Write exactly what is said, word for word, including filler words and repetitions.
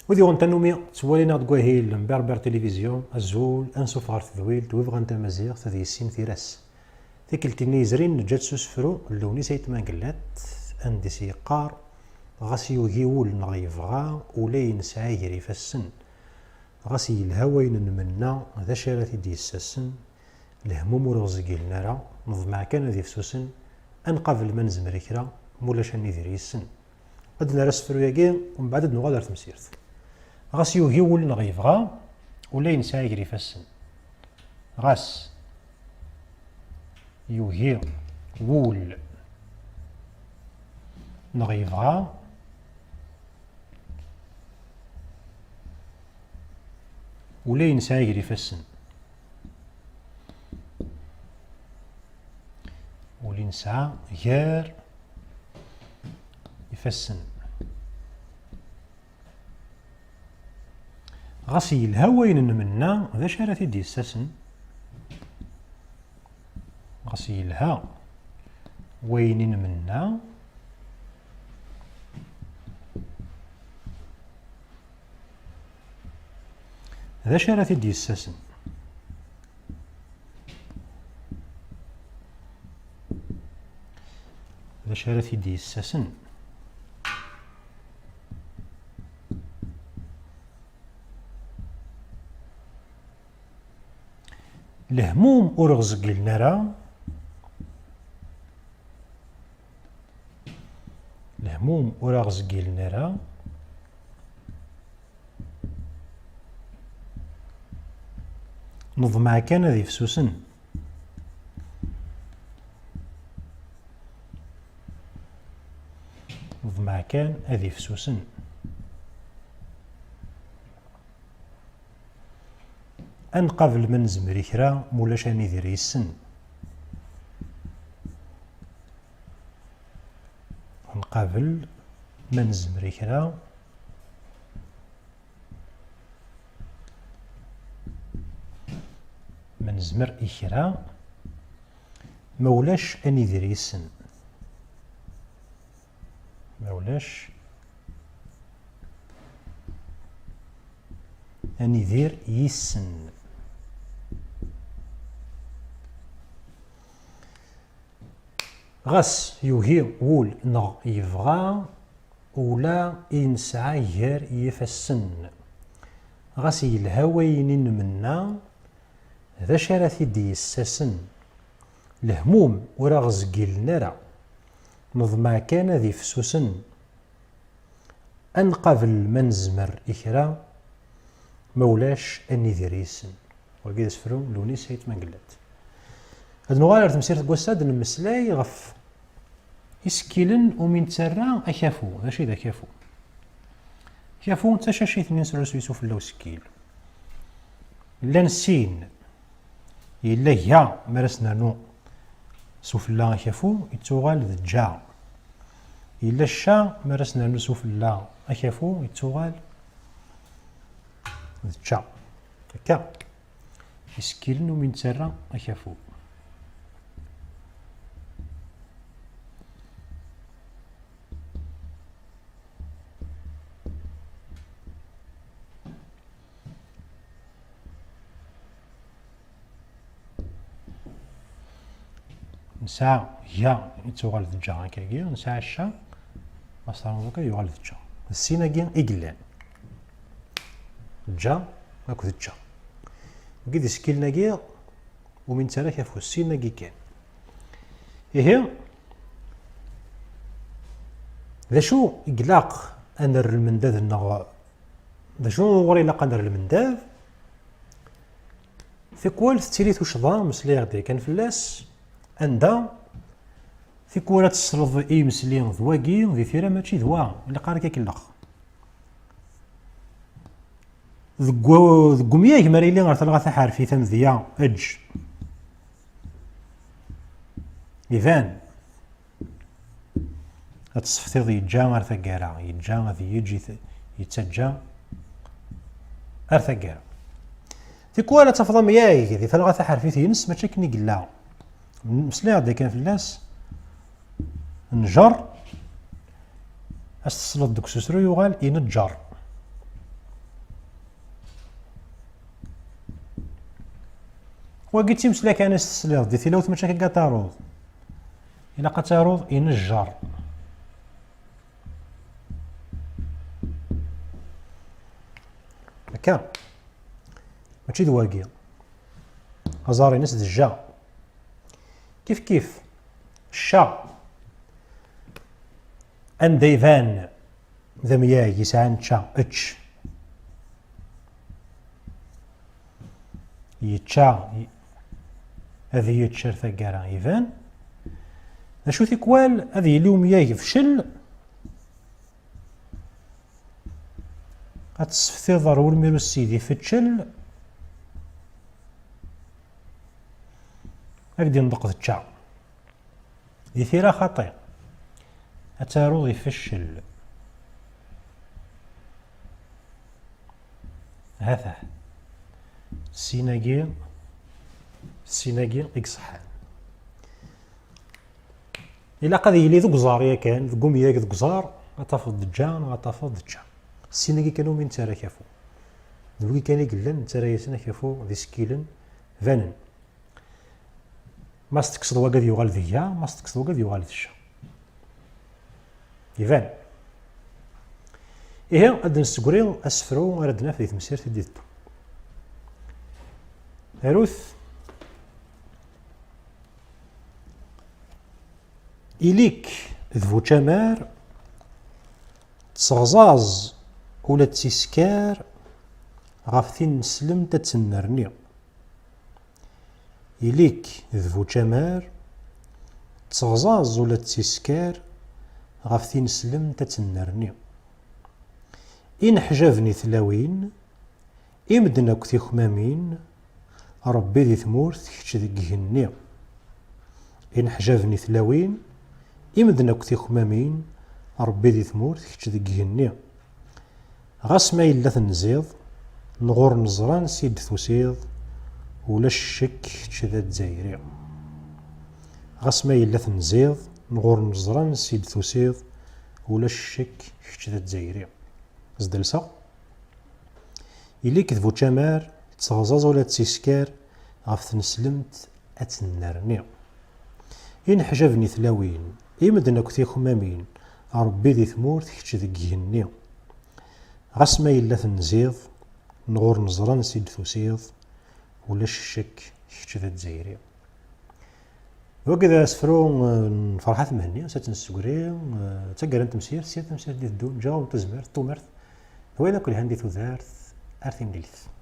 Wid yuɣen tannumi ttwalin-aɣ deg wahil n Berber Télévision, azul, ansuf ɣer tedwilt, wi bɣan tamaziɣt ad yissin tira-s. Tikkelt-nni yezrin neǧǧa-tt s usefru n Lewnis Ayt Mangellat, anda i s-yeqqar: "Ɣas yugi wul neɣ yebɣa, ula i nesɛa gar ifassen. Ɣas yelha wayen nmenna, d acu ara t-id-yessasen? Lehmum ur ɣ-zgilen ara, neḍmeɛ kan ad ifsusen, ad nqabel ma nezmer i kra, ma ulac ad nidir yes-sen." Ad d-nerr asefru-agi, umbeɛd ad d-nuɣal ar temsirt. Ɣas yugi wul neɣ yebɣa, ula i nesɛa gar ifassen. Ɣas yugi wul neɣ yebɣa, ula i nesɛa gar ifassen. Ula i nesɛa gar ifassen. Ɣas yelha wayen nmenna, d acu ara t-id-yessasen? Ɣas yelha wayen i nmenna, d acu ara t-id-yessasen? D acu ara t-id-yessasen? Lehmum ur ɣ-zgilen ara. Lehmum ur aɣ-zgilen ara. Neḍmeɛ kan ad ifsusen. Neḍmeɛ kan ad ifsusen. Ad nqabel ma nezmer i kra, ma ulac ad nidir yes-sen. Ad nqabel ma nezmer i kra, ma nezmer i kra, ma ulac ad nidir yes-sen. Ma ulac ad nidir yes-sen. Ɣas yugi wul neɣ yebɣa, ula i nesɛa gar yifassen. Ɣas yelha wayen i nmenna, d acu ara t-id-yessasen? Lehmum ur aɣ-zgilen ara. Neḍmeɛ kan ad ifsusen. Ad nqabel ma nezmer i kra, ma ulac ad nidir yes-sen. Wagi d asefru n Lewnis Ayt Mangellat. Ad nuɣal ar temsirt n wass-a, ad nemmeslay ɣef isekkilen umi nettarra akafu. D acu i d akafu? Akafu d tacacit-nni nesrusuy s ufella usekkil. Llan sin. Yella ga, mi ara s-nernu s ufella akafu, yettuɣal d ja. Yella cca, mi ara s-nernu s ufella akafu, yettuɣal d ca. Akka. Isekkilen umi nettarra akafu. Nesɛa ga, yettuɣal d ja akkagi, nesɛa cca, ma s-ternuḍ akka, yuɣal d ca. D sin-agi i yellan. Ja akked ca. Wigi d isekkilen-agi umi nettarra akafu, sin-agi kan. Ihi, d acu i ilaq ad nerr lmendad-nneɣ? D acu uɣur ilaq ad nerr lmendad? Tikwal tettili tuccḍa, meslayeɣ-d yakan fell-as, anda tikwal ad tesleḍ i yimesli d wagi, di tira mačči d wa, ilaq ara k-ikellex. Deg wa-, deg umyag, mi ara yili ɣer talɣa taḥerfit amedya, eǧǧ. Iban. Ad tesftiḍ yeǧǧa ar taggara, yeǧǧa ad yeǧǧ, yet-, yettaǧǧa ar taggara. Tikwal ad tafeḍ amyag di talɣa taḥerfit-ines, mačči akken i yella. Meslayeɣ-d yakan fell-as, njer, ad s-tesleḍ deg ususru yuɣal ineǧǧer. Wagi d timeslak kan i s-tesliḍ, di tilawt mačči akka i taruḍ. Ilaq ad taruḍ inejjer. Akka. Mačči d wagi. Aẓar-ines d jja. Kif kif. Cca. Anda iban d amyag yesɛan cca, ečč. Yečča, ad yečč ar taggara iban. D acu tikwal, ad yili umyag fcel, ad tesseftiḍ ar wulmir ussid ifeččel, ad k-d-inḍeq d čča. Di tira xaṭi, ad taruḍ ifeccel. Hatah. Sin-agi, sin-agi i iṣeḥḥan. Ilaq ad yili deg uẓar yakan, deg umyag deg uẓar, ad tafeḍ d ǧǧa neɣ ad tafeḍ d čča. Sin-agi kan umi nettarra akafu. D wigi kan i yellan, nettarra-yasen akafu d isekkilen banen. Ma s-tekkseḍ wagi ad yuɣal d ga, ma s-tekkseḍ wagi ad yuɣal d cca. Iban. Ihi, ad d-nessegri asefru ara d-naf di temsirt i d-iteddun. Arut. Ili-k d bu tcamar, tseɣẓaẓ ula d tiskar, ɣef tineslemt ad tennerni. Ili-k d bu tcamar, tseɣẓaẓ ula d tiskar, ɣef tineslemt ad tennerni. Ineḥjaben i tlawin, i medden akk tikmamin, Ṛebbi di tmurt, kečč deg igenni. Ineḥjaben i tlawin, i medden akk tikmamin, Ṛebbi di tmurt, kečč deg igenni. Ɣas ma yella tenziḍ, nɣur neẓra ansi d-tusiḍ, ulac ccek kečč d Azzayri. Ɣas ma yella tenziḍ, nɣur neẓra ansi d-tusiḍ, ulac ccek kečč d Azzayri. Zdelseɣ. Ili-k d bu tcamar, tseɣẓaẓ ula d tiskar, ɣef tneslemt ad tennerni. Ineḥjaben i tlawin, i medden akk tikmamin, Ṛebbi di tmurt, kečč deg igenni. Ɣas ma yella tenziḍ, nɣur neẓra ansi d-tusiḍ, ulac ccek, kečč d Azzayri. Wagi d asefru, eh, n Ferḥat Mhenni, s ad t-nessegri, eh, d taggara n temsirt, sya tamsirt d-iteddun, ǧǧiɣ-awen tazmert, tumert, d wayen akk yelhan di tudert, ar timlilit.